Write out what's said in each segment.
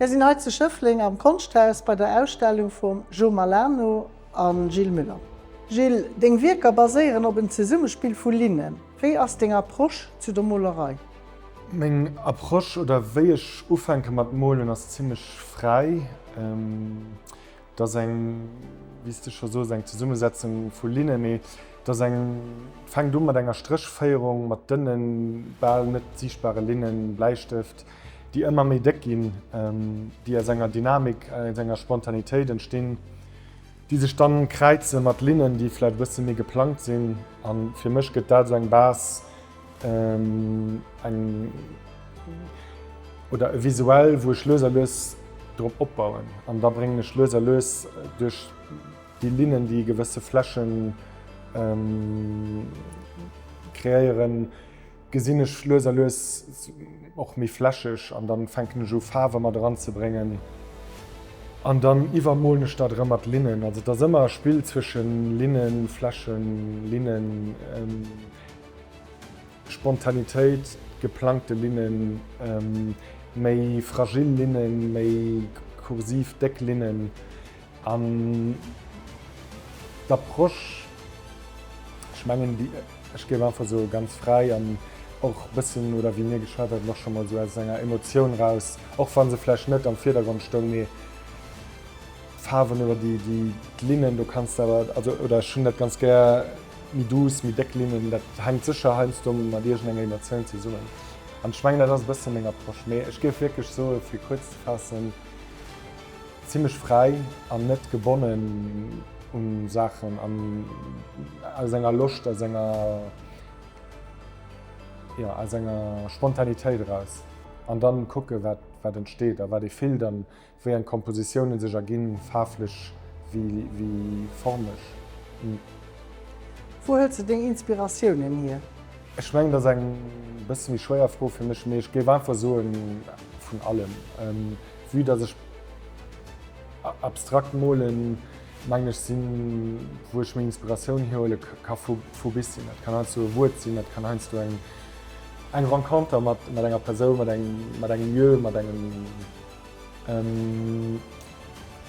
Mir sinn hei zu Schëffleng am Konschthaus bei der Ausstellung vum Jo Malano a Gilles Müller. Gilles, deng Wierker baséieren op en Zesummespill vu Linnen. Wéi ass deng Approche zu der Molerei? Meng Approche oder wéi ech ufänke mat molen ass zimmlech fräi. Et ass eng, wéi s de scho soos, eng Zesummesetzung vu Linnen, mee et ass eng, et fänkt u mat enger Stréchféierung, mat dënnen, bal net siichtbare Linnen, Bläistëft, déi ëmmer méi déck ginn, déi aus enger Dynamik, aus enger Spontanitéit entstinn, déi sech dann kräize mat Linnen, déi vläicht e bësse méi geplangt sinn. A fir mech gëtt dat esou eng Base, eng oder e Visuell, wou ech lues a lues drop opbauen. An da bréngen ech lues a lues duerch déi Linnen, déi gewësse Flächen kreéieren, gesinn ech lues a lues och méi flächeg an dann fänken ech u Faarwe mat eranzebréngen an dann iwwermolen ech dat erëm mat Linnen. Also et ass ëmmer e Spill zwëschen Linnen, Flächen, Linnen, Spontanitéit, geplangte Linnen, méi fragil Linnen, méi kursiv déck Linnen. An d'Approche, ech mengen, déi, ech géif einfach soe ganz fräi an och e bëssen, oder wéi mir geschwat haten, och scho mol esou aus enger Emotioun raus, och wa se vläicht net am Virdergrond stoung, mee d'Faarwen oder déi, déi, d'Linnen, do kanns de awer, also, oder ech hunn dat ganz gär, méi duuss, méi déck Linnen, dat hänkt sécher heiansdo mat iergendenger Emotioun zesummen. An ech mengen, dat ass e bësse meng Approche. Mee ech géif wierklech soe, fir kuerz ze faassen, Zimlech fräi an net gebonnen un Saachen an aus enger Loscht, aus enger, jo, aus enger Spontanitéit eraus an dann kucke wat wat entsteet a wat ee fillt an wéi eng Kompositiounen sech erginn, faarflech wéi wéi formlech. Wou hëls de deng Inspiratiounen hier? Ech mengen dat ass eng bësse méi schwéier Fro fir mech, mee ech géif einfach soen vun allem. Vue dass ech abstrakt molen, mengen ech sinn, wou ech meng Inspiratioun hierhuele ka vu vu bis sinn. Dat kann heiansdo e Wuert sinn, dat kann heiansdo eng eng Renconter mat mat enger Persoun, mat engem mat engem Lieu, mat engem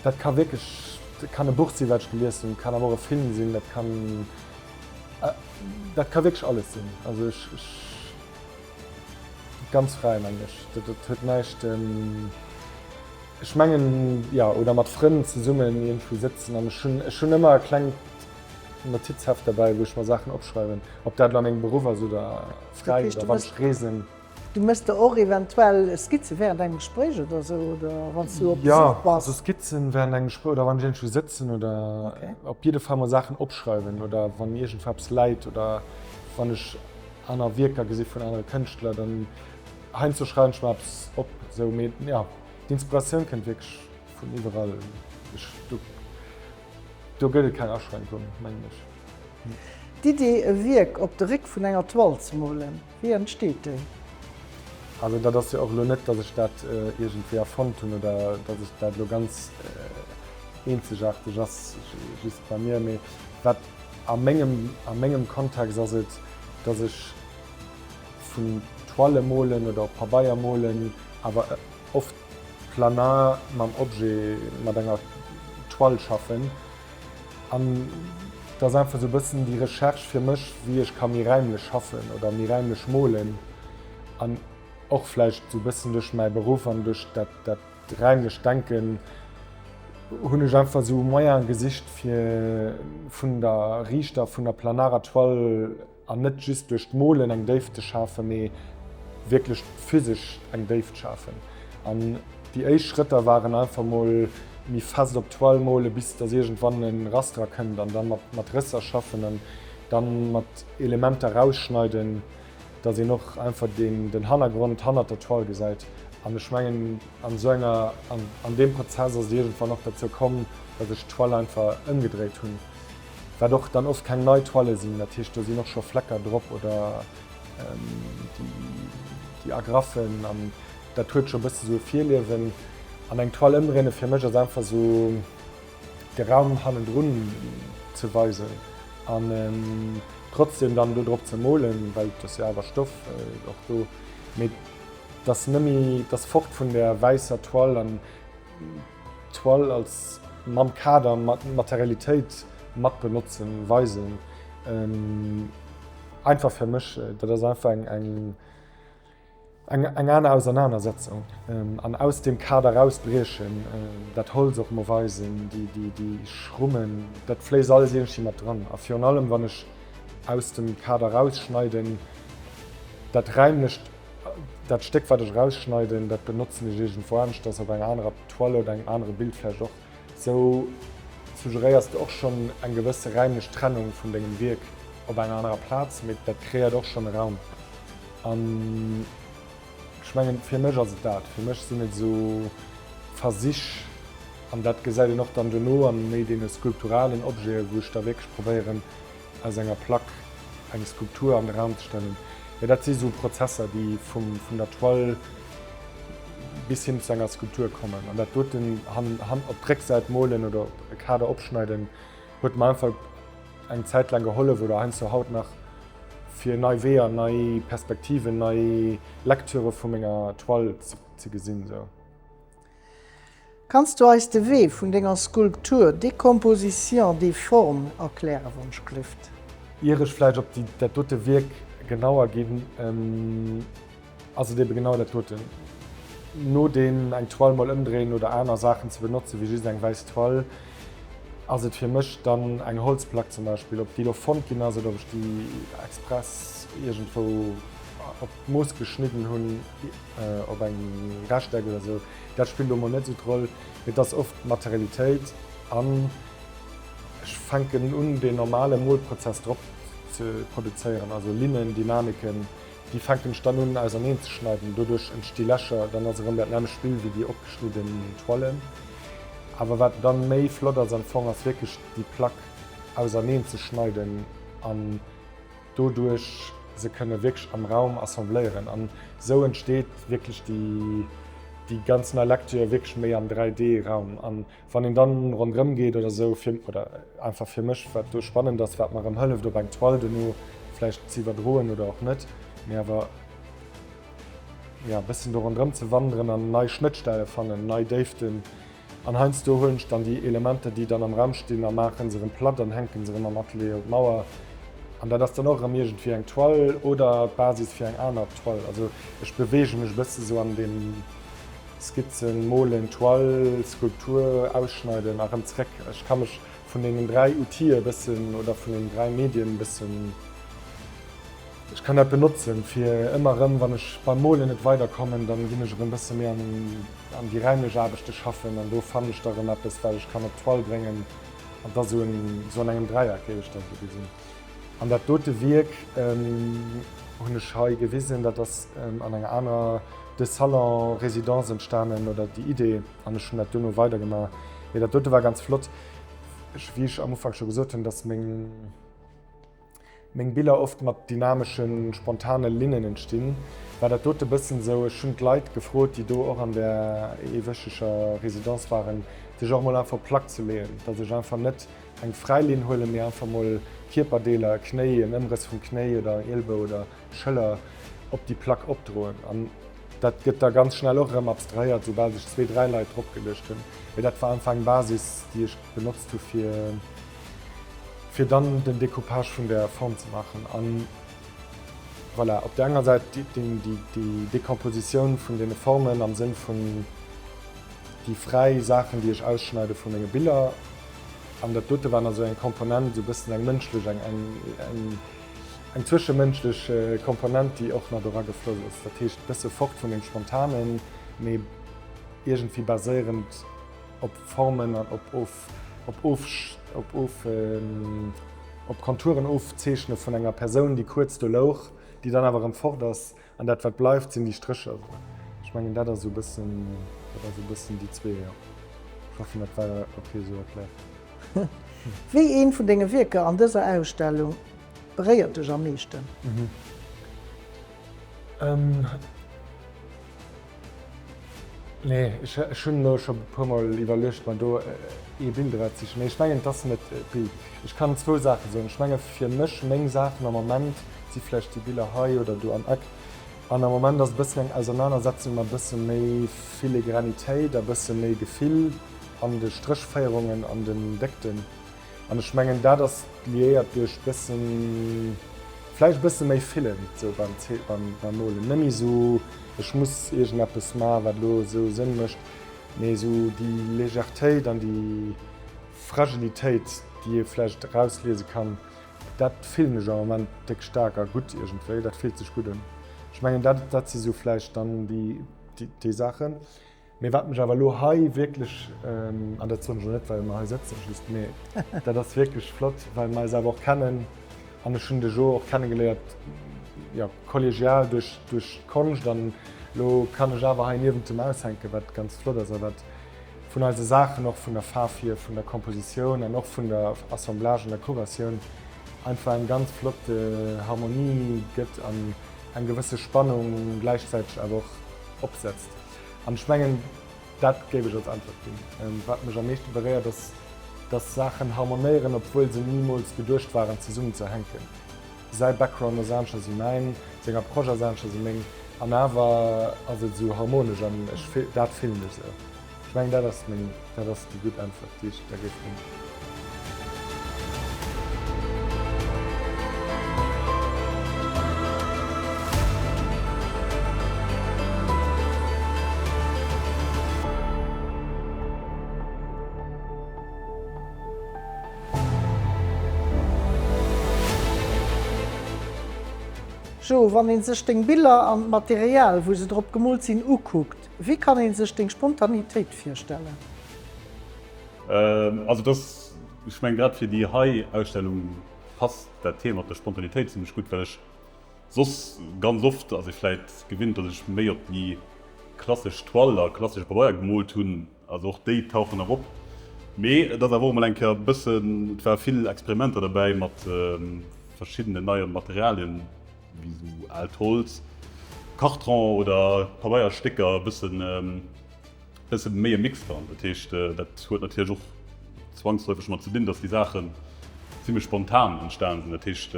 dat ka wierklech, dat kann e Buch sinn, wat ech gelies hunn, kann awer och e Film sinn, dat kann dat ka wierklech alles sinn. Also ech ech. Ganz fräi mengen ech. Dat huet näischt, ech mengen, jo, oder mat Frënn zesummen iergendwou sëtzen an ech hunn, ech hunn ëmmer e klengt Notizheft derbäi, wou ech mer Saachen opschreiwen, ob dat elo a mengem Beruff ass oder fräi oder wann ech reesen. Du méchs der och eventuell Skizze während engem Gespréich oder sou, oder wann s du op Besuch bass? Jo, also Skizzen während engem Gespréich oder wann ech iergendwou sëtzen oder op jidde Fall mol Saachen opschreiwen oder wann iergendwou eppes läit oder wann ech aner Wierker gesi vun anere Kënschtler, dann heiansdo schreiwen ech mer eppes op, esou, mee jo, d'Inspiratioun kënnt wierklech vun iwwerall. Ech, do, do gëtt et keng Aschränkung, mengen ech. D'Idee, e Wierk op de Réck vun enger Toile ze molen, wéi entsteet déi? Also dat ass jo och elo net, datt ech dat iergendwéi erfonnt hunn oder datt ech dat elo ganz eenzegaarteg ass just bei mir, mee wat a mengem, a mengem Kontext ass et, dass ech vun Toile molen oder op Pabeier molen, awer oft planar mam Objet, mat enger Toile schaffen. An et ass einfach esou e bëssen déi Recherche fir mech, wéi ech ka méi räimlech schaffen oder méi räimlech molen an och vläicht esou e bëssen duerch mäi Beruff an duerch dat, dat räimlecht Denken hunn ech einfach esou Moyene gesicht fir vun der riichter, vun der planarer Toile an net just duerch d'Molen eng Déift ze schafen, mee wierklech physesch eng Déift schafen. An déi éischt Schrëtter waren einfach mol méi fest op d'Toile mole bis dass iergendwann e Raster kënnt an da mat Rësser schaffen an dann mat Elementer rausschneiden, dass een och einfach den Hannergrond hannert der Toile gesäit. An ech mengen, an esou enger, an deem Prozess ass et iergendwann och derzou komm, dass ech d'Toile einfach ëmgedréit hunn, wat och dann oft keng nei Toile sinn, dat heescht, do sinn och scho Flecker drop oder déi Agraffen an dat huet scho e bësse sou e Virliewen. An eng Toile ëmdréine fir mech ass einfach sou de Raum hannendrun ze weisen an trotzdem dann do drop ze molen, well et ass jo awer Stoff och do. Mee. Et ass nëmme, et ass fort vun der wäisser Toile an d'Toile als mam Kader, mat Materialitéit mat benotzen, weisen. Einfach fir mech, dat ass einfach eng, eng. Eng aner Ausernanersetzung an aus deem Kader erausbriechen, dat Holz och mol weisen, déi Schrummen, dat fléisst alles iergendwéi mat dran. A virun allem, wann ech aus dem Kader erausschneiden, dat räimlecht, dat Stéck, wat ech erausschneiden, dat benotzen ech iergendwou aneschters, op enger anerer Toile oder engem anere Bild vläicht och. Sou suggeréiers de och schonn eng gewësse räimlech Trennung vun dengem Wierk op enger anerer Plaz, mee dat kreéiert och schonn e Raum. An ech mengen, fir mech ass et dat. Fir mech sinn et esou Versich, an dat gesäit een och dann duerno an méi deene skulpturalen Objete, wou ech da wierklech probéieren, aus enger Plack eng Skulptur an de Raum ze stellen. Jo, dat si sou Prozesser, déi vum, vun der Toile bis hin zu enger Skulptur kommen. An dat doten han, han op d'Récksäit molen oder op e Kader opschneiden, huet mer einfach eng Zäit laang gehollef oder heiansdo haut nach, fir nei Weeër, nei Perspektiven, nei Lecture vu menger Toile ze gesinn. Sou. Kanns du eis de Wee vun denger Skulptur Décomposition des formes erklären, Wonschgelift? Ier ech vläicht op déi, dat dote Wierk genauer ginn, ass et ebe genau dat doten, no deem eng Toile mol ëmdréinen oder aner Saachen ze benotzen, wéi just eng wäiss Toile, ass et fir mech dann eng Holzplack zum Beispill, ob déi elo fonnt ginn ass oder ob ech déi express iergendwou op d'Mooss geschnidden hunn, op engem Rechteck oder esou, dat spillt elo mol net esou d'Roll, mee et ass oft d'Materialitéit an ech fänken un deen normale Molprozess drop ze produzéieren, also Linnen, Dynamiken, déi fänken ech dann un auserneen ze schneiden, doduerch entsti Lächer, dann ass erëm dat nämmlecht Spill wéi déi opgeschnidden Toilen. Awer wat dann méi flott ass am Fong ass wierklech déi Plack auserneen ze schneiden an doduerch se kënne wierklech am Raum assembléieren an esou entsteet wierklech déi déi ganz nei Lecture wierklech méi am 3D-Raum. An wann een dann ronderëm geet oder esou, fir oder einfach fir mech, wat do spannend ass, wat mer erëm hëlleft op eng Toile dono vläicht ze iwwerdroen oder och net, mee awer jo e bëssen do ronderëm ze wanderen an nei Schnëttstelle fannen, nei Déiften. An heiansdo huelen ech dann déi Elementer, déi dann am Raum stinn, a maache se erëm platt an hänke se erëm am Atelier op d'Mauer. An dat ass dann och erëm iergendwéi eng Toile oder d'Basis fir eng aner Toile. Also ech beweege mech e bësse sou an deem Skizzen, Molen, Toile, Skulptur, Ausschneiden a erëm zréck. Ech ka mech vun deenen 3 Outile e bëssen oder vun deenen 3 Medien e bëssen. Ech kann dat benotzen, fir ëmmer erëm, wann ech beim Molen net weiderkommen, dann ginn ech erëm e bësse méi an déi räimlech Aarbechte schaffen an do fannen ech da erëm eppes, wat ech kann op d'Toile bréngen an da sou an engem Dräieck, géif ech dat elo gesinn. An dat dote Wierk hunn ech hei gewisen, dat ass an enger anerer de Salon Résidence entstanen oder déi Idee an ech hunn dat duerno weidergemaach. Mee dat dote war ganz flott, wéi ech am Ufank scho gesot hunn, dass meng. meng Biller oft mat dynameschen, spontane Linnen entstinn, war dat dote bëssen esou. Ech hunn d'Leit gefrot, déi do och an där eewécheger Résidence waren, sech och mol einfach op d'Plack ze leeën, datt ech einfach net eng fräi Linn huelen, mee einfach mol Kierperdeeler, e Knéi, en Ëmrëss vum Knéi oder en Ielbou oder Schëller op déi Plack opdroen. An dat gëtt da ganz schnell och erëm abstrahéiert, soubal sech zwee, dräi Leit drop geluecht hunn. Mee dat war einfach eng Basis, déi ech benotzt hu fir. fir dann den Decoupage vun der Form ze maachen an voilà, op der enger Säit déi Decompositioun vun deene Formen am Sënn vun déi fräi Saachen, déi ech ausschneide vu menge Biller an dat dote war nach esou eng Komponent, esou e bëssen eng mënschlech, eng, eng, eng zwëschemënschlech Komponent, déi och nach dora gefloss ass. Dat heescht e bësse fort vun deem Spontanen, mee iergendwéi baséierend op Formen an op of. Op of op of op Konturen ofzeechne vun enger Persoun, déi kuerz do louch, déi dann awer erëm fort ass, an dat wat bleift sinn déi Strécher. Ech mengen dat ass esou e bëssen, dat ass esou e bëssen déi zwee, jo. Ech hoffen dat war ok esou erkläert. Wéi eent vun denge Wierker an dëser Ausstellung beréiert dech am meeschten? Nee, ech hunn elo scho e puermol iwwerluecht, mer do ee Bild erauszesichen. Mee ech mengen, et ass net d'Bild. Ech kann zwou Saache soen. Ech menge fir mech, meng Saachen am Moment si vläicht déi Biller hei oder do am Eck. An am Moment ass e bëssen eng Ausernanersetzung mat e bësse méi Filigranitéit a bësse méi Gefill an de Stréchféierungen an den Déckten. An ech mengen dat ass liéiert duerch bëssen, vläicht e bësse méi Fillen sou beim beim Molen. Net méi sou ech muss iergendeppes maachen, wat elo esou Sënn mécht, mee sou déi Légèretéit an déi Fragilitéit, déi ee vläicht erausliese kann. Dat fillen ech am Moment déck staark a gutt iergendwéi. Dat fillt sech gutt un. Ech mengen, dat, dat si sou vläicht dann déi, déi Saachen. Mee wat mech awer elo hei wierklech, an dat soen ech elo net, well mer hei sëtzen, just, mee dat ass wierklech flott, well mer eis awer och kennen an ech hunn de Jo och kennegeléiert, jo, kollegial duerch, duerch d'Konscht an elo kann ech awer hei niewent em aushänken, wat ganz flott ass a wat vun eise Saachen, och vun der Faarf hier, vun der Kompositioun an och vun der Assemblage an der Kuratioun einfach eng ganz flott Harmonie gëtt an eng gewësse Spannung gläichzäiteg awer och opsetzt. An ech mengen, dat géif ech als Äntwert ginn. Wat mech am meeschte beréiert, ass, dass Saachen harmonéieren, obwuel se nimools geduecht waren zesummen ze hänken. Säi Background ass aneschters wéi mäin, seng Approche ass aneschters wéi meng, an awer ass et esou harmonesch an ech, dat fillen ech esou. Ech mengen dat ass meng, dat ass déi gutt Äntwert déi ech der géif ginn. Jo, wann een sech deng Biller an d'Material wou se drop gemoolt sinn ukuckt, wéi kann een sech deng Spontanitéit virstellen? Also et ass, ech mengen grad fir déi hei Ausstellung passt dat Thema mat der Spontanitéit zimlech gutt, well ech soss ganz oft ass ee vläit gewinnt, datt ech méi op déi klassesch Toile a klassesche Pabeier gemoolt hunn, Also och déi tauchen nach op. Mee et ass awer och emol eng Kéier e bëssen, et ware vill Experimenter derbäi mat verschiddenen neie Materialien, wéi esou aalt Holz, Kartron oder Pabeierstécker, e bëssen, bësse méi e Mix dran. Dat heescht, dat huet natierlech och zwangsläufeg domat ze dinn, datt déi Saachen zimmlech spontan entstan sinn. Dat heescht,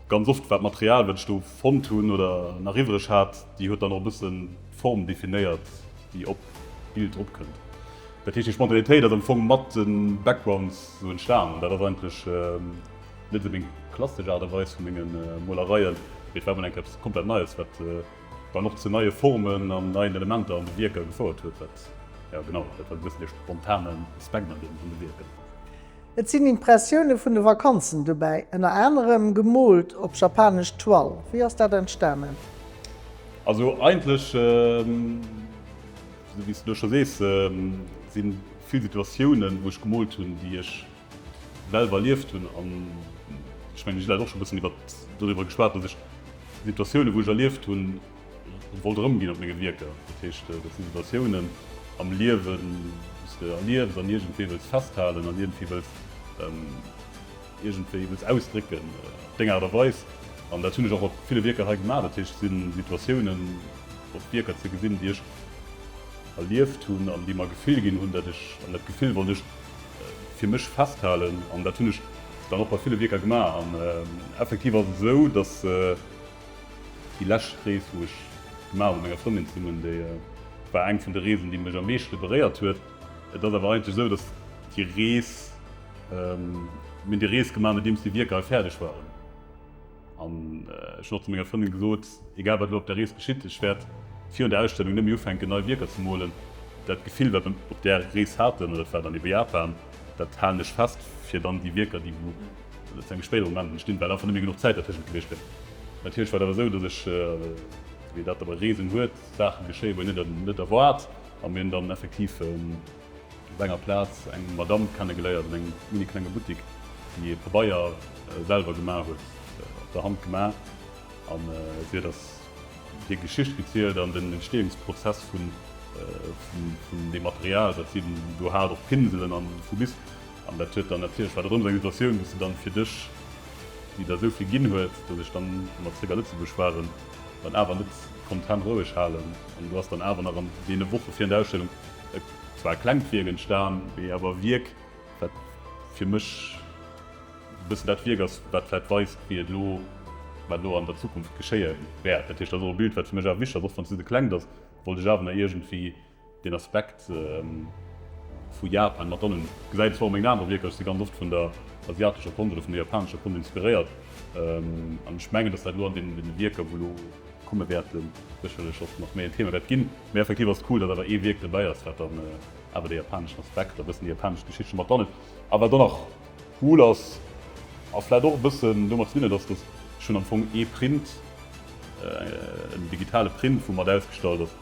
ganz oft war d'Material, wat ech do fonnt hunn oder nach iwwreg hat, déi huet dann och e bëssen d'Form definéiert. déi op d'Bild drop kënnt. Dat heescht déi Spontanitéit ass am Fong mat de Backgrounds sou entstan an dat ass eigentlech net esou meng klassesch Aart a Weis vu menge Molereien, mee et war emol eng Kéier eppes komplett Neies, wat dann och zu neie Formen an neien Elementer an de Wierker gefouert huet, wat, jo genau, dat war e bëssen dee spontanen Aspekt an de Wierker. Et sinn Impressioune vun de Vakanzen dobäi, ënner anerem gemoolt op japanesch Toile. Wéi ass dat entstanen? Also eigentlech, esou wéi s de elo scho sees, si vill Situatiounen, wou ech gemoolt hunn, déi ech selwer erlieft hunn. An ech mengen, de Gilles hat och scho e bëssen iwwer doriwwer geschwat, datt ech Situatiounen, wou ech erlieft hunn, wollt erëmginn op menge Wierker. Dat heescht, dat si Situatiounen am Liewen, wou s de erliefs an iergendwéi wëlls festhalen an iergendwéi wëlls iergendwéi wëlls ausdrécken op deng Aart a Weis. An dat hunn ech och op ville Wierker hei gemaach. Dat heescht, et si Situatiounen op Wierker ze gesinn, déi ech erlieft hunn an déi mer e Gefill ginn hunn, dat ech, an dat Gefill wollt ech fir mech festhalen an dat hunn ech dann och bei ville Wierker gemaach. An effektiv ass et esou, datt. Déi lescht Rees, wou ech gemaach hu mat menger Frëndin zesummen, déi war eng vun de Reesen, déi mech am meeschte beréiert huet. Et ass awer eigentlech esou, datt déi Rees, mir hunn déi Rees gemaach, nodeems déi Wierker hei fäerdeg waren. An ech hunn och zu menger Frëndin gesot, egal wat elo op der Rees geschitt, ech wäert virun der Ausstellung net méi ufänken, nei Wierker ze molen. Dat Gefill, wat mir op där Rees haten, dat war dann ebe Japan, dat halen ech fest, fir dann déi Wierker, déi wou zu engem spéidere Moment entstinn, well einfach net méi genuch Zäit dertëschent gewiescht wier. Natierlech war et awer esou, datt ech, wéi dat da bei Reesen huet, Saache geschéien, wou een net net erwaart. A mir hunn dann effektiv op enger Plaz eng Madamm kennegeléiert an engem mini klenge Buttik, déi Pabeier selwer gemaach huet, op der Hand gemaach. An si huet eis hir Geschicht gezielt an den Entstehungsprozess vun deem Material, wat si do hat, och Pinselen an vu bis. An dat huet dann natierlech, war dat erëm esou eng Situatioun, wou s de dann fir dech, déi der esou vill ginn huet, datt ech dann, wou mer zréck a Lëtzebuerg waren, dann awer net konnt d'Hänn roueg halen. An do ass dann awer nach an deene Woche virun der Ausstellung zwar e klengt Wierk entstan, mee awer e Wierk, wat fir mech e bëssen dat Wierk ass, wat vläicht weist, wéi et elo. wat elo an der Zukunft geschéie wäert. Dat heescht, dat ass och e Bild, wat fir mech awer wichteg ass, och wann et esou klengt ass, wollt ech awer nach iergendwéi deen Aspekt vu Japan mat dran hunn. Gesäit zwar och mengen anere Wierker, ech si ganz oft vun der asiatescher Konscht oder vun der japanescher Konscht inspiréiert an ech mengen, datt dat elo an deene Wierker, wou elo komme wäerten, sécherlech och nach méi en Thema wäert ginn. Mee effektiv ass et cool, datt awer ee Wierk dobäi ass, wat dann awer de japaneschen Aspekt a bëssen déi japanesch Geschicht scho mat dran huet. A wat och nach cool ass a vläit och e bëssen domat ze dinn huet, ass, datt ech hunn am Fong ee Print, en digitale Print, wou mat ausgestallt ass.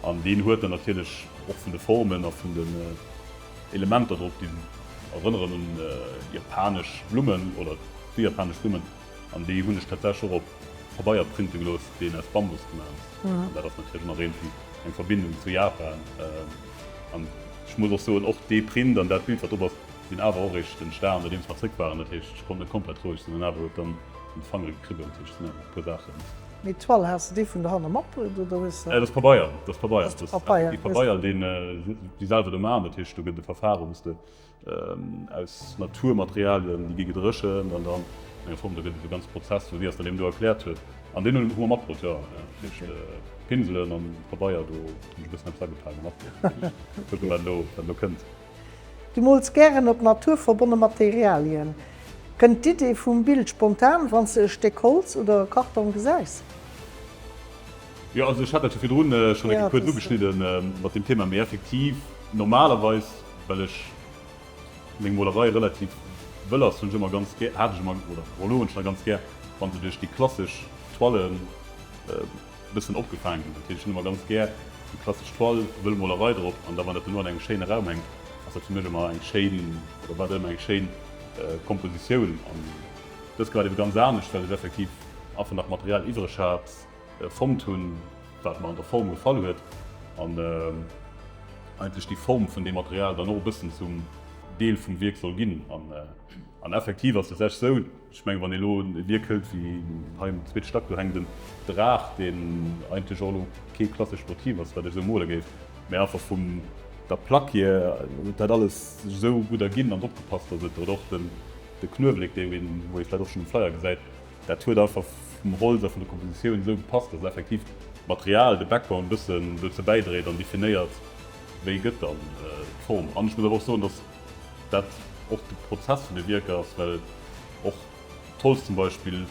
An deen huet dann natierlech och vun de Formen a vun den Elementer drop, déi erënneren un japanesch Blummen oder déi japanesch Blummen. An déi hunn ech tatsächlech och op Pabeier printe gelooss, deen aus Bambus gemaach ass. An dat ass natierlech och nach iergendwéi eng Verbindung zu Japan. An ech muss och soen, och dee Print an dat Bild, wat drop ass, sinn awer och eréischt entstan, nodeems mer zréck waren. Dat heescht, ech konnt net komplett roueg sinn an awer huet dann den Fangere gekribbelt. Dat heescht, et sinn awer e puer Saachen. Mee d'Toile, has de déi vun dohanne matbruet oder hues de. Dat ass Pabeier, dat ass Pabeier. Dat ass effektiv Pabeier, deen si selwer do maachen. Dat heescht, do gëtt e Verfaren, wou s de aus Naturmaterialien, déi gi gedréchent an dann an enger Form, do gëtt et e ganze Prozess, wou si eis dat eben do erkläert huet. An deen hu mer matbruet, jo. Dat heescht, Pinselen an Pabeier, do hunn ech e bëssen eppes agepak a matbruet. Kucken, wat elo, wat elo kënnt. Du mools gären op naturverbonne Materialien. Kënnt d'Idee vum Bild spontan, wann s de e Stéck Holz oder e Kartong gesäis? Jo, also ech hat dat jo virdrun schonn eng Kéier kuerz ugeschnidde mat deem Thema, mee effektiv normalerweis, well ech meng Molerei relativ wëll ass, hunn ech ëmmer ganz gär, hat ech ëmmer oder och elo hunn ech nach ganz gär, wann se duerch déi klassesch Toilen, bëssen opgefaang ginn. Dat heescht, ech hunn ëmmer ganz gär déi klassesch Toile, wëll Molerei drop, an da wann dat duerno an engem schéine Raum hänkt, ass dat fir mech ëmmer eng schéin, oder war dat ëmmer eng schéin Kompositioun. An dës Kéier war et ebe ganz anescht, well ech effektiv einfach nach Material iwwreg hat, fonnt hunn, wat mer an der Form gefall huet, an eigentlech déi Form vun deem Material dann och e bëssen zum Deel vum Wierk soll ginn. An effektiv ass et tatsächlech esou, Ech mengen, wann ee elo e Wierk hëlt wéi hei am zweete Stack, do hänkt en Draach, deen eigentlech och elo kee klassescht Motiv ass, wat ech esou mole géif, mä einfach vum der Plack hier huet dat alles sech esou gutt erginn an drop gepasst, datt et, oder och den de Knuewelek, dee een, wou ee vläicht och schonn um Flyer gesäit, dat huet einfach vum Holz a vun der Kompositioun esou gepasst, datt effektiv d'Material, de Background e bëssen dozou bäidréit an definéiert, wéi gëtt dann d'Form. An ech muss awer och soen, datt dat och de Prozess vun de Wierker ass, well och d'Holz zum Beispill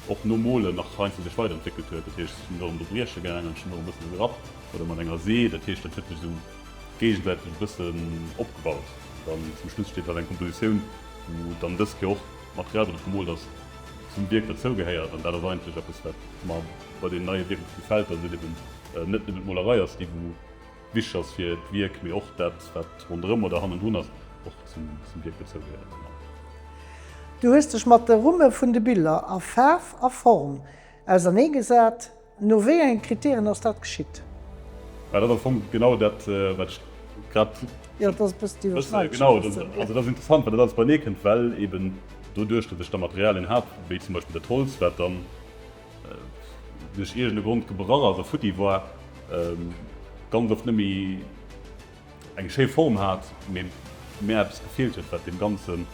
och nom Molen nach heiansdo sech weiderentwéckelt huet. Dat heescht, ech sinn erëm do brieche gaangen, ech hunn och e bëssen gerappt oder mat enger See. Dat heescht, dat huet sech esou géigesäiteg e bëssen opgebaut. An dann zum Schluss steet halt eng Kompositioun, wou dann dës Kéier och d'Material, wat och gemoolt ass, zum Wierk derzou gehéiert. An dat ass eigentlech eppes, wat mer bei deenen neie Wierker gutt gefält, dass et eben net nëmmen d'Molerei ass, déi wou Wichteg ass fir d'Wierk, mee och dat, wat ronderëm oder hannendrun ass, och zum Wierk dozou gehéiert. Du hues dech mat de Rumme vun de Biller a Faarf a Form ausernee gesat. No wéi enge Kriterien ass dat geschitt? Dat ass am Fong genau dat, wat ech grad. Jo, dat ass e bëssen d'Iwwerschneidung. Genau, also dat ass interessant, well dat alles beienee kënnt, well eben doduerch, datt ech da Materialien hat, wéi zum Beispill dat Holz, wat dann duerch iergend e Grond gebrach ass a futti war, ganz oft net méi eng schéi Form hat, mee mär eppes gefeelt huet, wat deem Ganzen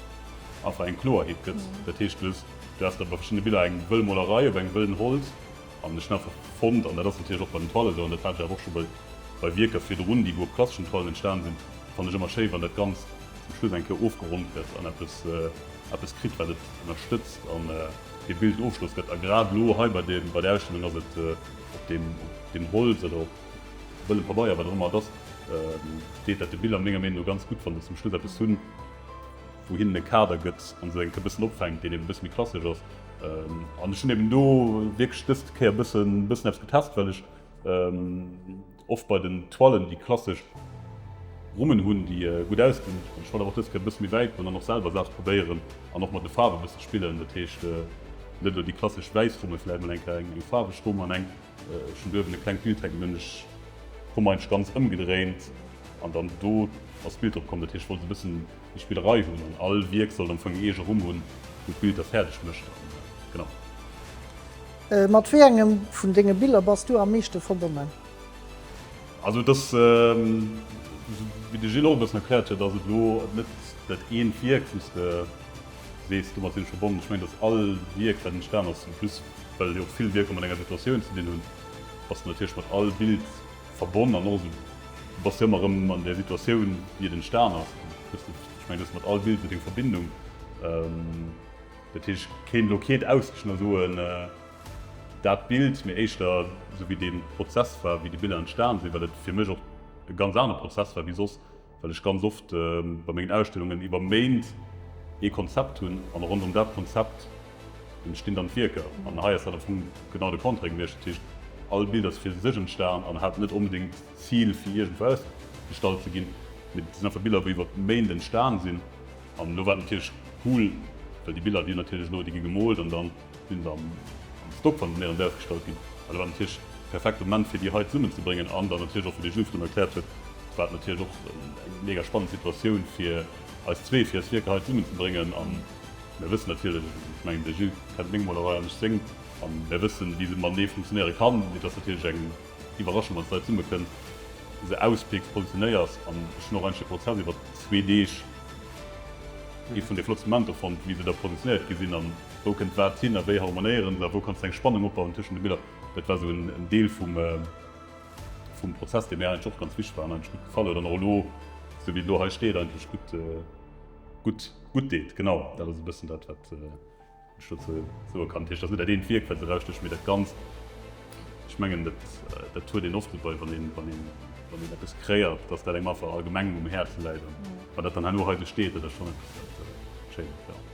einfach eng Kloerheet gëtt. Dat heescht, du hues du has da bei verschiddene Biller eng wëll Molerei op engem wëllen Holz an ech hunn einfach fonnt, an dat ass natierlech och bei den Toilen esou, an dat hat ech awer och scho bei bei Wierker virdrun, déi wou op klasseschen Toilen entstan sinn, fannen ech ëmmer schéi, wann dat Ganzt zum Schluss eng Kéier ofgeronnt gëtt an eppes eppes kritt, wat et ënnerstëtzt an. Dee Bild en Ofschloss gëtt. A grad elo hei bei deem, bei där Ausstellung ass et op deem, op deem Holz oder op wëllem Pabeier, wat och ëmmer et ass, deet dat de Biller menger Meenung no ganz gutt, wa se zum Schluss eppes hunn, wou hinnen e Kader gëtt an se eng Kéier e bëssen opfänkt, deen eben e bësse méi klassesch ass. An ech hunn eben do wierklech dës Kéier e bëssen, bëssen eppes getest, well ech Oft bei den Toilen déi klassesch Rummen hunn, déi gutt ausgesinn. An ech wollt awer och dës Kéier e bësse méi wäit goen an och selwer Saache probéieren an och mat de Faarwe e bësse spillen. Dat heescht net elo déi klassesch wäiss Rumme, vläicht mol eng Kéier eng faarweg Rumm an eng, ech hunn do uewen e klengt Bild hänken, hunn ech d'Rumm eigentlech ganz ëmgedréint an dann do ass d'Bild drop komm. Dat heescht ech wollt esou e bëssen déi Spillerei hunn an all Wierk sollt am Fong eng eege Rumm hunn, wou d'Bild da fäerdeg mécht an genau. Mat wéi engem vun denge Biller bass du am meeschte verbonnen? Also et ass, wéi de Gilles och e bëssen erkläert huet, ass et elo net dat eent Wierk, wou s de sees, domat sinn ech verbonnen. Ech mengen, datt all Wierk, wat entstan ass, en plus. Well jo och vill Wierker mat enger Situatioun ze dinn hunn, bass de natierlech mat all Bild verbonn an och esou, du bass jo ëmmer erëm an där Situatioun, wéi et entstan ass. Ech mengen, du hues mat all Bild esou deng Verbindung. Dat heescht, ech kéint elo keent ausrichten a soen, dat Bild, mee éischter esou wéi dee Prozess war, wéi déi Biller entstan sinn, well et fir mech och e ganz anere Prozess war wéi soss. well ech ganz oft bei mengen Ausstellungen iwwer Méint ee Konzept hunn an ronderëm dat Konzept entstinn dann d'Wierker. An hei ass dat am Fong genau de Contraire gewiescht. Dat heescht, all Bild ass fir sech entstan an hat net onbedéngt d'Zil fir iergendwou ausgestallt ze ginn, mee et sinn einfach Biller wou iwwer Méint entstan sinn. An elo war et natierlech cool, well déi Biller déi hunn natierlech elo, déi gi gemoolt an dann sinn se am Stock, wann se néierens ausgestallt ginn. An dat war natierlech de perfekte Moment, fir déi hei zesummenzebréngen an dann natierlech och, wéi de Gilles virun erkläert huet, war et natierlech och eng mega spannend Situatioun fir eis zwee, fir eis Wierker hei zesummenzebréngen. A mir wëssen natierlech, ech mengen, de Gilles kennt meng Molerei an ech seng, a mir wëssen, wéi se matenee funktionéiere kann. Mee et ass natierlech eng Iwwerraschung, wann s de hei zesummekënns, se auspicks, positionéiers. An ech hunn och eigentlech de Prozess iwwer zwee Deeg ee vun de flottste Momenter fonnt, wéi se da positionéiert gi sinn an wou kënnt wat hin a wéi harmonéieren se a wou kanns de eng Spannung opbauen tëschent de Biller. Dat war esou en Deel vum vum Prozess, dee mir eigentlech och ganz wichteg war an eigentlech gutt gefall huet an och elo, esou wéi et elo hei steet, eigentlech gutt gutt gutt deet. Genau, dat ass e bëssen dat, wat ech dozou soe kann. Dat heescht, dat ass net dat eent Wierk, wat eraustécht, mee dat Ganzt. Ech mengen, dat, dat huet een oft dobei, wann een, wann een, wann een eppes kreéiert, dass dat engem einfach allgemeng um Häerze läit. An wann dat dann herno hei esou steet, dat ass schonn eppes, wat schéin ass, jo.